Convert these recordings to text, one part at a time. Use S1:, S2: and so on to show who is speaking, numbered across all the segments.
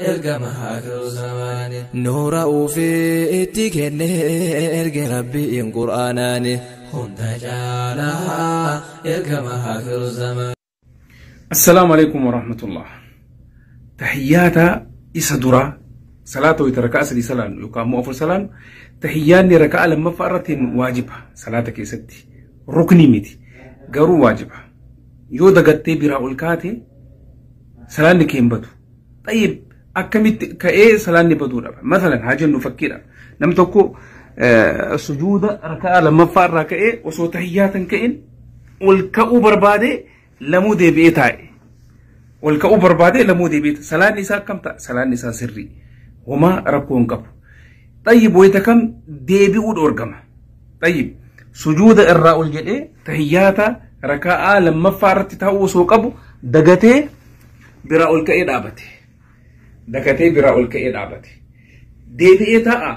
S1: Ergama haakiruu zamaani. Nuura ufii itti kennee erge rabbiin qur'aanaani. Hunda caalaa ergama haakiruu zamaani.
S2: Assalaamu alaikum warahmatullah. Tahiyyaata isa duraa salaata wayita raka'a sadii salaannu yookaan immoo afur salaannu, tahiyyaanni raka'a lammaffaa irratti waajiba. Salaata keessatti ruknii miti, garuu waajiba. Yoo dagattee biraa ol kaate, salaanni kee hin badu. Xayyib, akkamitti ka'ee salaanni baduu dhaba? Masalan haa jennu, fakkiidha, nam tokko sujuuda raka'a lammaffaa irraa ka'ee osoo tahiyyaatan ka'in ol ka'uu barbaade, lamuu deebi'ee taa'e. Ol ka'uu barbaade, lamuu deebi'ee. Salaanni isaa akkam ta'a? Salaanni isaa sirrii, homaa rakkoo hin qabu. Xayyib, wayita kam deebi'uu dhoorgama? Xayyib, sujuuda irraa ol jedhee tahiyyaata raka'aa lammaffaa irratti taa'uu osoo qabu dagatee biraa ol ka'ee dhaabate. Dagatee biraa ol ka'ee dhaabate. Deebi'ee taa'a?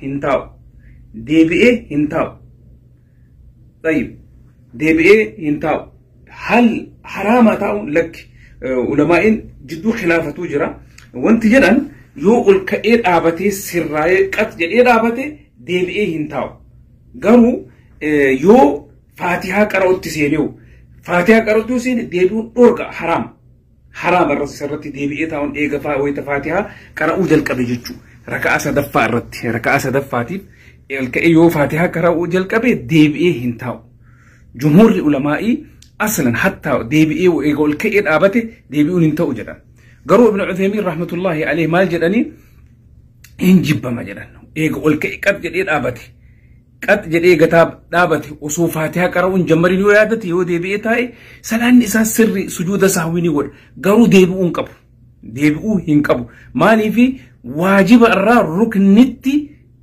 S2: Hin taa'u. Deebi'ee hin taa'u. Xayyib, deebi'ee hin taa'u. Hal haraama taa'u? Lakki, ulamaa'in jidduu khilaafatuu jira. Wanti jedhan, yoo ol ka'ee dhaabatee sirraa'ee qat jedhee dhaabate, deebi'ee hin taa'u. Garuu yoo faatihaa qara'utti seeneewu, faatihaa qara'utti seene, deebi'uun dhorka, haraama. Haraama irratti isarratti deebi'ee taa'uun eega wayita faatihaa qara'uu jalqabe jechuudha. Raka'a sadaffaa irratti, raka'a sadaffaatiif ol ka'ee yoo faatihaa qara'uu jalqabe, deebi'ee hin taa'u. Jumhuurri ulamaa'ii aslan hattaa deebi'ee eega ol ka'ee dhaabate deebi'uun hin ta'u jedhan. Garuu Ibn Uthaymiin rahmatullahi alayhi maal jedhanii? Hin jibbama jedhan. Eega ol ka'e qat jedhee dhaabate. Qat jedhee gataa dhaabate, osoo faatihaa qara'uun jammarin yoo yaadate, yoo deebi'ee taa'e, salaanni isaa sirri, sujuuda sahwii ni godha. Garuu deebi'uu hin qabu. Deebi'uu hin qabu. Maaliifi? Waajiba irraa ruknitti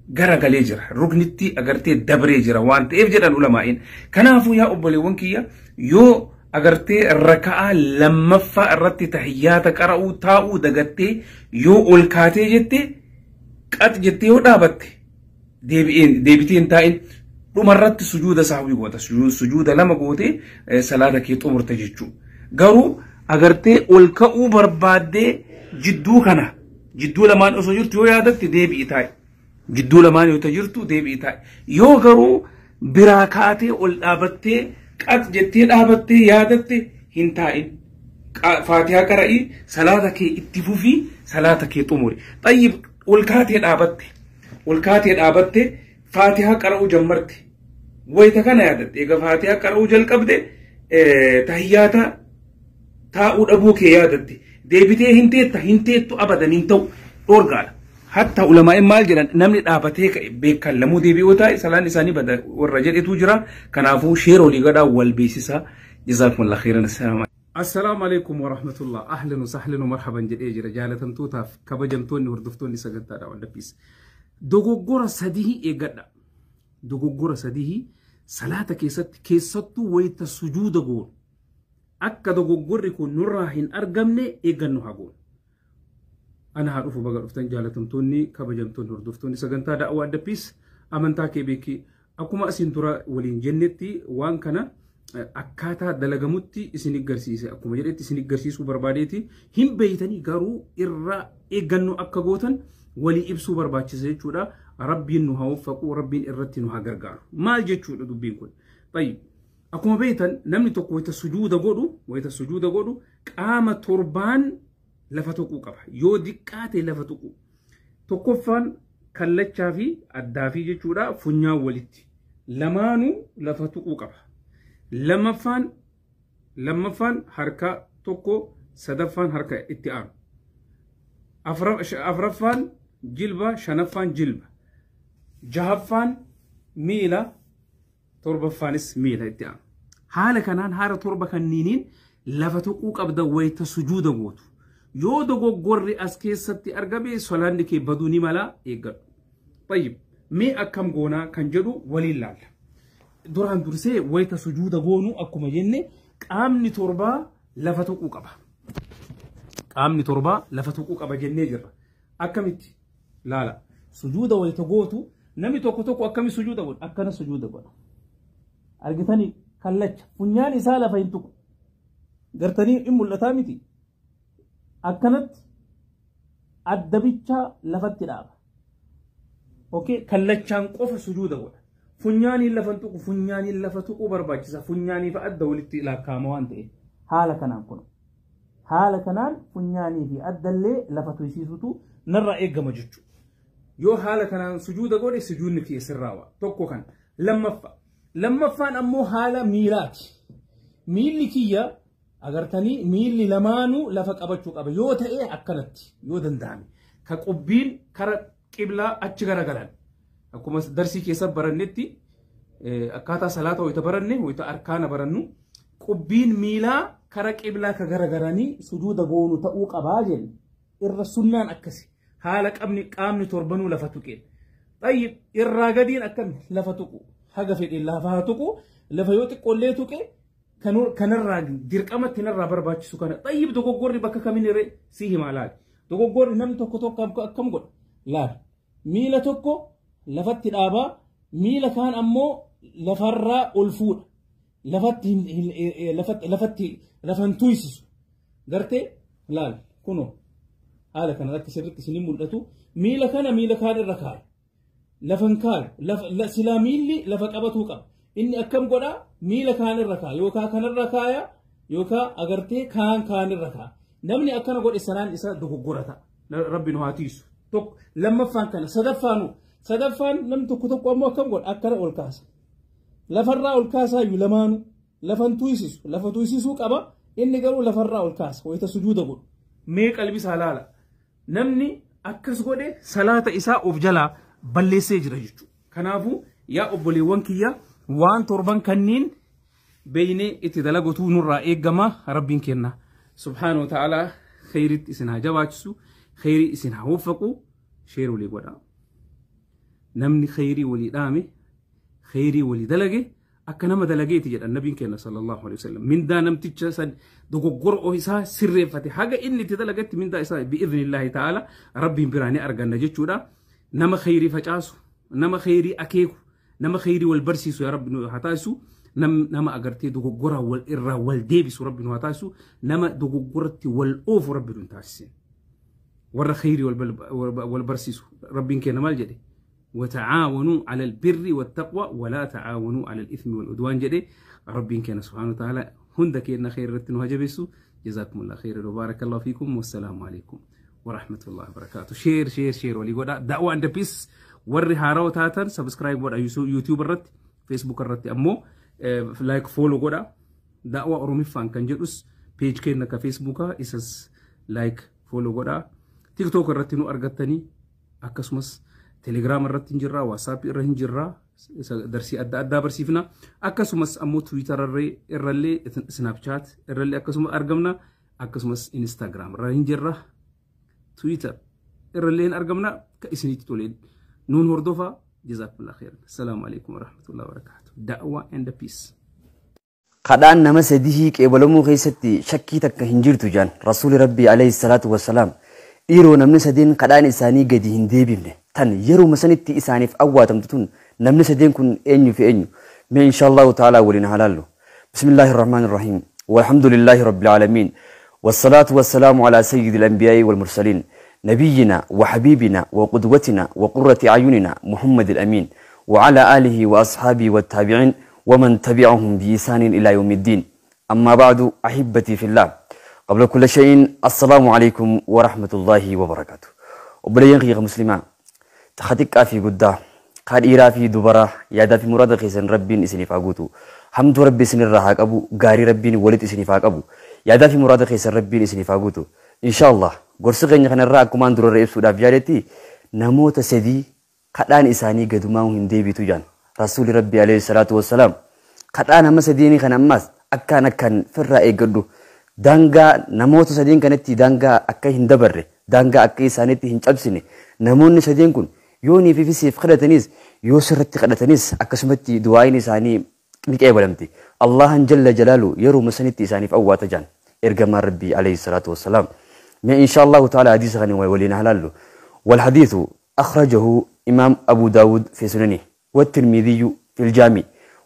S2: garagalee jira. Ruknitti agartee dabree jira waan ta'eef jedhan ulamaa'in. Kanaafuu yaa obboleewwan kiyya, yoo agartee raka'aa lammaffaa irratti tahiyyaata qara'uu taa'uu dagattee yoo ol kaatee jette, qat jettee yoo dhaabatte, deebitee hin taa'in. Dhumarratti sujuuda sahwii goota. Sujuuda lama gootee salaata kee xumurte jechuudha. Garuu agartee ol ka'uu barbaaddee jidduu kana, jidduu lamaan osoo jirtu yoo yaadatte, deebi'i taa'i. Jidduu lamaan yoo jirtu deebi'i taa'i. Yoo garuu biraa kaatee ol dhaabattee, qat jettee dhaabattee yaadatte, hin taa'in. Faatihaa qara'ii, salaata kee itti fufii, salaata kee xumuri. Xayyib, ol kaatee dhaabatte. Ol kaatee dhaabatte, faatihaa qara'uu jammarte. Wayita kana yaadatte, egaa faatihaa qara'uu jalqabde, tahiyyaata taa'uu dhabuu kee yaadatte. Deebitee hin teetta? Hin teettu, abadan hin ta'u. Dhoorgaadha. Hatta ulamaa'in maal jedhan? Namni dhaabatee ka'e beekan lamuu deebi'uu taa'e, salaan isaanii bada warra jedhetu jira. Kanaafuu share olii gadhaa wal beeksisaa. Jazaakumullah khairan. Assalaamu alaikum warahmatullah. Ahlan wa sahlan wa marhaban jedhee jira, jaalatamtootaaf kabajamtoonni hordoftoonni sagantaa daawwadhappiis. Dogoggora sadii eeggadha. Dogoggora sadii salaata keessatti, keessattuu wayita sujuuda goonu, akka dogoggorri kun nurraa hin argamne eeggannu haa goonu. Ana haa dhufu, baga dhuftan, jaalatamtoonni kabajamtoonni hordoftoonni sagantaa daawwaa addappiis amantaa kee beekii. Akkuma asiin dura waliin jennetti, waan kana akkaataa dalagamutti isin garsiise, akkuma jedhetti isin garsiisuu barbaadeeti. Hin beeytanii, garuu irraa eeggannoo akka gootan walii ibsuu barbaachisa jechuudha. Rabbiin nu haa waffaqu, rabbiin irratti nu haa gargaaru. Maal jechuudha dubbiin kun? Tayyib. Akkuma beektan, namni tokko wayita sujuuda godhu qaama torbaan lafa tuquu qaba. Yoo diqqaate lafa tuqu. Tokkoffaan kallachaa fi addaa fi jechuudha funyaan walitti. Lamaanuu lafa tuquu qaba. Lammaffaan harka tokko, sadaffaan harka itti aanu. Afraffaan jilba, shanaffaan jilba. Jahaffaan miila, torbaffaanis miila itti aanu. Haala kanaan haala torba kanniiniin lafa tuquu qabda wayita sujuuda gootu. Yoo dogoggorri as keessatti argame, solaanni kee baduu ni mala, eeggadhu. Tayyib, mee akkam goonaa kan jedhu waliin laalla. Duraan dursee wayita sujuuda goonu, akkuma jenne, qaamni torbaa lafa tuquu qaba. Qaamni torbaa lafa tuquu qaba jennee jirra. Akkamitti? Laala. Sujuuda wayita gootu, namni tokko tokko akkami sujuuda godha? Akkana sujuuda godha. Argitanii, kallacha funyaan isaa lafa hin tuqu. Gartanii, in mul'ataa miti?
S3: Akkanatti adda bichaa lafatti dhaaba.
S2: Okay, kallachaan qofa sujuuda godha. Funyaaniin lafa tuqu, funyaaniin lafa tuquu barbaachisa. Funyaanii fi adda walitti lakkaa'ama waan ta'eef.
S3: Haala kanaan kun. Haala kanaan funyaanii fi addallee lafa tuysiisutu
S2: narraa eegama jechuudha. Yoo haala kanaan sujuuda godhe sujuudni kiyya sirraawa. Tokko kan. Lammaffaa. Lammaffaan ammoo haala miilaati. Miilli kiyya agartanii miilli lamaanuu lafa qabachuu qaba. Yoo ta'e akkanatti yoo danda'ame. Ka qubbiin kara qiblaa achi garagalan. Akkuma darsii keessa barannetti akkaataa salaata wayita baranne wayita arkaana barannu qubbiin miilaa kara qiblaa ka garagaranii sujuuda goonu ta'uu qabaa jenna. Irra sunnaan akkasi. Haala qaamni torbanuu lafa tuqeen. Xayyib irraa gadiin akkami lafa tuqu. Haga fedhe lafa haa tuqu. Lafa yoo xiqqoollee tuqe kanarraa dirqamatti narraa barbaachisu kana. Xayyib dogoggorri bakka kamiin irree si hima laali. Dogoggorri namni tokko tokko akkam godha laali. Miila tokko lafatti dhaabaa, miila kaan ammoo lafarraa ol fuudha. Lafatti lafan tuysisu. Gartee laali kunoo haala kana akka sirriitti isin mul'atu. Miila kana miila kaan irra kaaya. Lafan kaayu silaa miilli lafa qabatuu qaba. Inni akkam godhaa miila kaan irra kaaya yookaan kanarra kaaya yookaan agartee kaan irra kaaya. Namni akkana godhe sanaan isa dogoggora ta'a. Rabbi nu haa tiisu. Tokko lammaffaan kana sadaffaan namni tokko tokko ammoo akkam godha akkana ol kaasa. Lafarraa ol kaasaayyuu lamaanuu lafan tuysisu lafa tuysisuu qaba inni garuu lafarraa ol kaasa wayita sujuuda godhu. Mee qalbi isaa laala. Namni akkas godhe salaata isaa of jalaa balleessee jira jechuudha. Kanaafuu yaa obboleewwan kiyya waan torban kanniin beeynee itti dalaguutu nurraa eegama rabbiin kenna. Subhaanahu wa ta'ala khayritti isin haa jabaachisu, khayrii isin haa waffaqu, sheer walii godha. Namni khayrii walii dhaame, khayrii walii dalage akka nama dalageeti jedha nabiin kenna sallallahu alaihi wasallam. Mindaa namticha san dogoggora isaa sirreeffate haga inni itti dalagatti mindaa isaa bi'idhnillaahi ta'ala rabbiin biraa ni arganna jechuudha. Nama khayrii facaasu, nama khayrii akeeku, nama khayrii wal barsiisu yaa rabbi nu haa taasisu. Nama agartee dogoggora wal irraa wal deebisu rabbi nu haa taasisu. Nama dogoggoratti wal oofu rabbi nu taasisin. Warra khayrii wal barsiisu rabbiin kenna maal jedhe? وتعاونوا على البر والتقوى ولا تعاونوا على الإثم والعدوان جدي ربي كان سبحانه وتعالى هندك إن خير رتنها جبسو. جزاكم الله خير وبارك الله فيكم والسلام عليكم ورحمة الله وبركاته. share share share ولي قد دعوة and peace وري هاراو تاتن subscribe ورا يوتيوب الرت فيسبوك الرت أمو like follow قد دعوة أرومي فان كان جلوس page كنا كفيسبوك إسس like follow قد تيك توك الرت نو أرجتني أكسمس تليجرام irratti hin jirra, WhatsApp irra hin jirra, darsii adda addaa barsiifna. Akkasumas ammoo Twitter irrallee, Snapchat irrallee akkasuma argamna. Akkasumas Instagram irra hin jirra, Twitter irrallee hin argamna. Ka isinitti toleen nuun hordofaa. Jazakumullah khairan. Assalaamu alaikum warahmatullahi wabarakatuh. Da'wa and peace.
S4: Kadhaan nama sadii qeebalamuu keessatti shakkii takka hin jirtu jaan Rasuulli Rabbii alayhi salaatu wassalaam. Dhiiroo namni sadeen kadhaan isaanii gadi hin deebifne tan yeruma sanitti isaaniif awwaatamtu tun namni sadeen kun eenyu fi eenyu mee inshaallahu ta'ala waliin halaallu. Bismillahir Rahmanir Rahiim. Walhamdulillahi Rabbil Alamin. Wassalatu wassalamu ala sayyidil anbiya'i wal mursalin. Nabiyyina wa habibina wa qudwatina wa qurrati ayunina Muhammadil Amin wa ala alihi wa ashabihi wat tabi'in wa man tabi'ahum bi ihsanin ila yawmiddin. Amma ba'du, ahibbati fillah. قبل كل شيء السلام عليكم ورحمة الله وبركاته. وبلين غير مسلمة تخدك في قدة قال إيرا في دبرة يا في مراد خيسن ربين إسني فاقوتو حمد ربي سن الرهاق أبو غاري ربين ولد إسني فاق أبو يا في مراد خيسن ربين إسني فاقوتو إن شاء الله قرص غني خن الرهاق كمان درور رئيس سودا بيالتي نموت سدي قدان إساني قدماو هندي بيتوجان رسول ربي عليه الصلاة والسلام قدان هم سديني خن أماس أكان أكان في الرأي قدو Daangaa namoota sadeen kanatti daangaa akka hin dabarre, daangaa akka isaanitti hin cabsine, namoonni sadeen kun yoo niif fi siif kadhatanis yoo sirriitti kadhatanis akkasumatti du'aayin isaanii ni qeebalamti. Allahan jalla jalaalu yeroo sanitti isaaniif awwaata jaan ergamaan Rabbii alayhi salaatu wassalaam. Mee inshaallahu ta'ala hadiisa kana waliin halaallu. والحديث أخرجه إمام أبو داود في سننه والترمذي في الجامع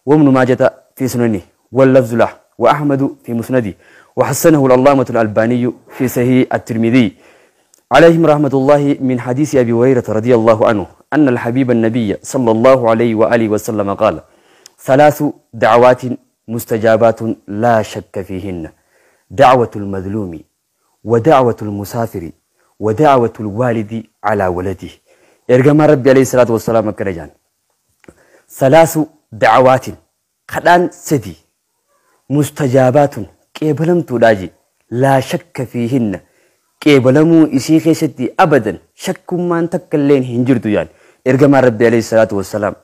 S4: وابن ماجة في سننه واللفظ له وأحمد في مسنده وحسنه العلامة الألباني في صحيح الترمذي عليهم رحمة الله من حديث أبي هريرة رضي الله عنه أن الحبيب النبي صلى الله عليه وآله وسلم قال: ثلاث دعوات مستجابات لا شك فيهن: دعوة المظلوم، ودعوة المسافر، ودعوة الوالد على ولده. إرجما ربي عليه الصلاة والسلام كرجان ثلاث دعوات قدان سدي مستجابات قبلم تلاجي لا شك فيهن قبلمو إسي خيستي أبدا شك ما تكلين هنجرتو يعني. إرجما ربي عليه الصلاة والسلام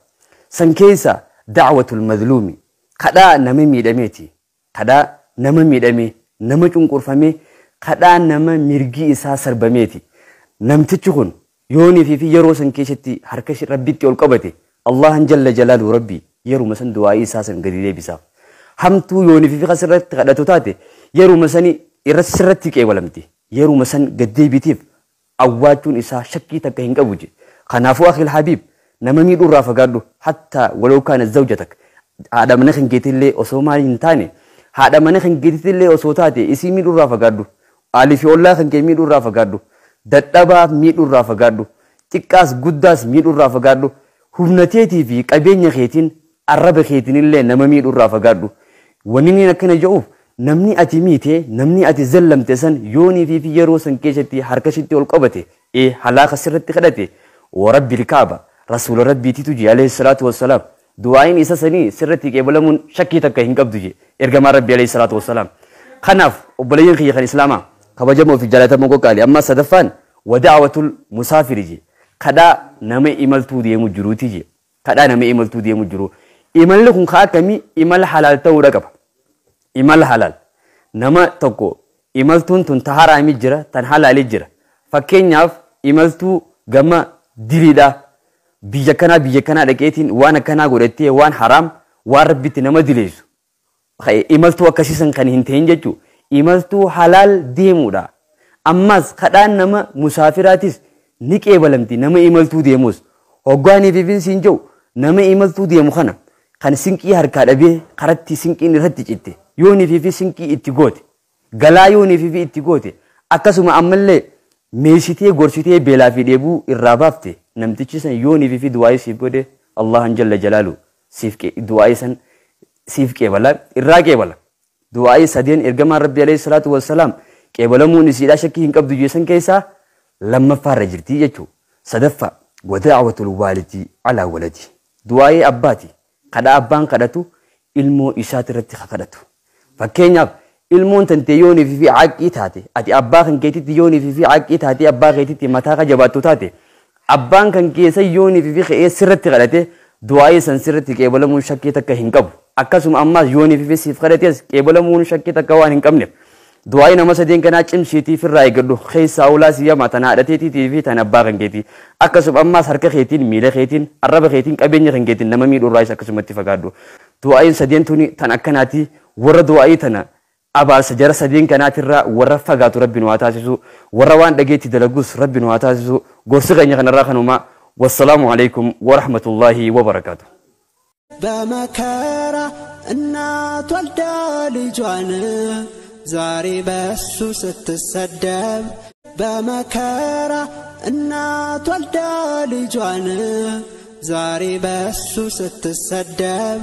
S4: سنكيسا دعوة المظلوم قدا نمي دميتي قدا نمي دمي نما چونقرفمي قدا نما mirgi isaa sarbameeti. Namtichi kun yoonii fi yeroo san keessatti harka rabbitti ol qabate Allahan jalla jalaalu rabbi yeruma san du'aa isaa san gadi deebisaaf. Hamtuu yoonii fi kasirratti kadhatu taate yeruma sani irratti sirratti qeebalamti. Yeruma san gad deebitiif awwaachuun isaa shakkii takka hin qabu je. Kanaafuu akhil habiib nama miidhuurraa fagaadhu hatta waloo kaana zawjatak haadha mana kan keetillee osoo maal hin taane haadha mana kan keetillee osoo taate isii miidhuurraa fagaadhu. Alii fi ollaa kan kee miidhuurraa fagaadhu. Dadhabaaf miidhuurraa fagaadhu. Xiqqaas guddaas miidhuurraa fagaadhu. Humna teetii fi qabeenya keetiin arraba keetiin illee nama miidhuurraa fagaadhu. Wanni inni akkana jedhuuf namni ati miite namni ati zallamte san yoonii fi yeroo san keessatti harka sitti ol qabate halaaka sirratti kadhate warabbil kaaba rasuula rabbiititu ji alayhi salaatu wassalaam du'aayin isa sanii sirratti qeebalamuun shakkii takka hin qabdu je ergamaa rabbi alayhi salaatu wassalaam. Kanaaf obboleeyyan kiyya kan islaamaa kabajamoo fi jaalatamoo qoqqaali amma sadaffaan wada'awatul musaafiri je kadhaa nama imaltuu deemu jiruuti je kadhaa nama imaltuu deemu jiru. Imalli kun kaa akkamii imala halaal ta'uudha qaba. Imala halaal nama tokko imaltuun tun ta haraami jira tan halaali jira. Fakkeenyaaf imaltuu gama diriidha biyya kanaa dhaqeetiin waan akkanaa godhattee waan haraam waan rabbitti nama dileessu imaltuu akkasiisan kan hin ta'in jechuu imaltuu halaal deemuudha. Ammas kadhaan nama musaafiraatis ni qeebalamti nama imaltuu deemus hoggaanii fi finsiin jiru nama imaltuu deemu kana kan sinqii harkaa dhabee karatti sinqiin irratti citte yoonii fi sinqii itti goote galaa yoonii fi itti goote akkasuma ammallee meeshitee gorsitee beelaa fi dheebuu irraa baafte namtichi san yoonii fi du'aa siif godhe Allahan jalla jalaalu siif du'aa san siif qeebala irraa qeebala. Du'aa sadeen ergamaan rabbi alayhi salaatu wassalaam qeebalamuun isiidhaa shakkii hin qabdu jeessan keessaa lammaffaarra jirti jechuudha. Sadaffaa wada'awatul waalidi alaa waladi du'aa abbaati kadhaa abbaan kadhatu ilmoo isaati irratti kadhatu. Fakkeenyaaf ilmoon tantee yoonii fi caaqii taate ati abbaa kan keetitti yoonii fi caaqii taate abbaa keetitti mataa ka jabaattu taate abbaan kan keessa yoonii fi ka'ee sirratti kadhate du'aa san sirratti qeebalamuun shakkii takka hin qabu. Akkasuma ammaas yoonii fi siif kadhates qeebalamuun shakkii takka waan hin qabneef du'aa nama sadeen kanaa cimsiitii firraa eeggadhu keessaa ulaa siyyamaa tan haadha teetiitii fi tan abbaa kan keetii akkasuma ammaas harka keetiin miila keetiin arraba keetiin qabeenya kan keetiin nama miidhuurraayis akkasumatti fagaadhu. Du'aayin sadeen tuni tan akkanaati warra du'aayii tana abaarsa jara sadeen kanaatirraa warra fagaatu rabbi nu haa taasisu warra waan dhageetti dalagus rabbi nu haa taasisu gorsi keenya kanarraa kanumaa wassalaamu alaikum warahmatullaahi wabarakaatu.
S5: በመከራ እናት ወልዳ ልጇን ዛሬ በሱ ስትሰደብ በመከራ እናት ወልዳ ልጇን ዛሬ በሱ ስትሰደብ።